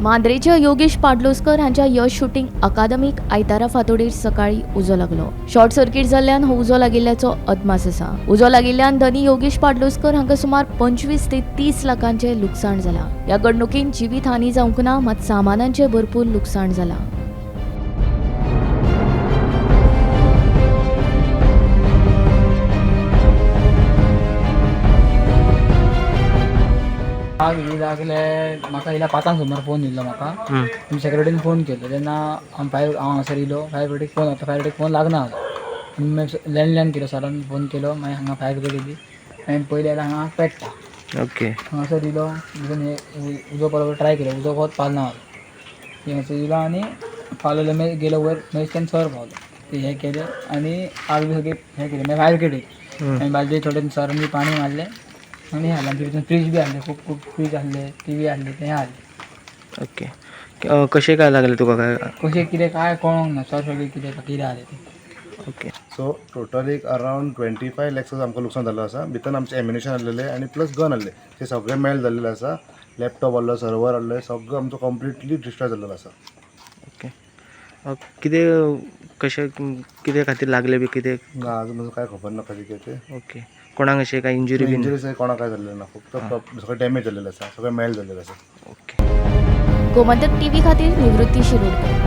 मांद्रेच्या योगेश पाडलोस्कर हांच्या यश शूटिंग अकादमीक आयतारा फांतोडेर सकाळी उजो लागलो. शॉर्ट सर्किट जाल्ल्यान हो उजो लागिल्ल्याचो अदमास आसा. उजो लागिल्ल्यान धनी योगेश पाडलोस्कर हांकां सुमार 25 ते 30 लाखांचें लुकसाण जालां. ह्या घडणुकेन जिवीत हानी जावंक ना, मात सामानांचें भरपूर लुकसाण जालां. आग ही लागले म्हाका येयल्या 5 सुमार फोन येयल्लो म्हाका. आमी सेक्रेटरीन फोन केलो तेन्ना आम फायर हांव हांगासर येयलो. फायर ब्रिगेडीक फोन वता, फायर ब्रिगेडीक फोन लागना जालो. आनी मागीर लँडलायन केलो, सरान फोन केलो. मागीर हांगा फायर ब्रिगेड येयली. मागीर पयलें जाल्यार हांगा पेट्टा. ओके. हांगासर येयलो, भितून हे उजो पालोवपाक ट्राय केलो, उजो कोत पालना जालो. हांगासर येयलो आनी पालवलो, मागीर गेलो वयर, मागीर तेन्ना सर पावलो, ते हें केलें आनी आग बी सगळी हें केलें. मागीर फायर ब्रिगेड येयली, मागीर बालदी थोडे सरान बी पाणी मारलें आनी हें हाडलें. आमच्या भितून फ्रीज बी आहले, खूब खूब फ्रीज आहले, टी व्ही आहले, तें आहले. ओके. कशें काय लागलें तुका काय? कशें कितें काय कळोंक ना सर, सगळें कितें कितें आहलें तें. ओके. सो टोटल एक अरावंड 25 लॅक्स आमकां लुकसाण जाल्लो आसा. भितर आमचें एम्युनेशन आहलेलें आनी प्लस गन आहले, ते सगळे मेल्ट जाल्लेले आसा. लॅपटॉप आहलो, सर्वर आहले, सगळो आमचो कंप्लिटली डिस्ट्रॉय जाल्लेलो आसा. ओके. कितें कशें कितें खातीर लागलें बी कितें? ना, अजून म्हाका काय खबर ना कशें कितें तें. ओके. कोणाक अशें काय इंजुरी बीन? इंजुरीज कोणाक काय जाल्लें ना, फक्त सगळें डॅमेज जाल्लेलें आसा, सगळें मेल्ट जाल्लेलें आसा. ओके. गोमंतक टीव्ही खातीर निवृत्ती शिरोडकर.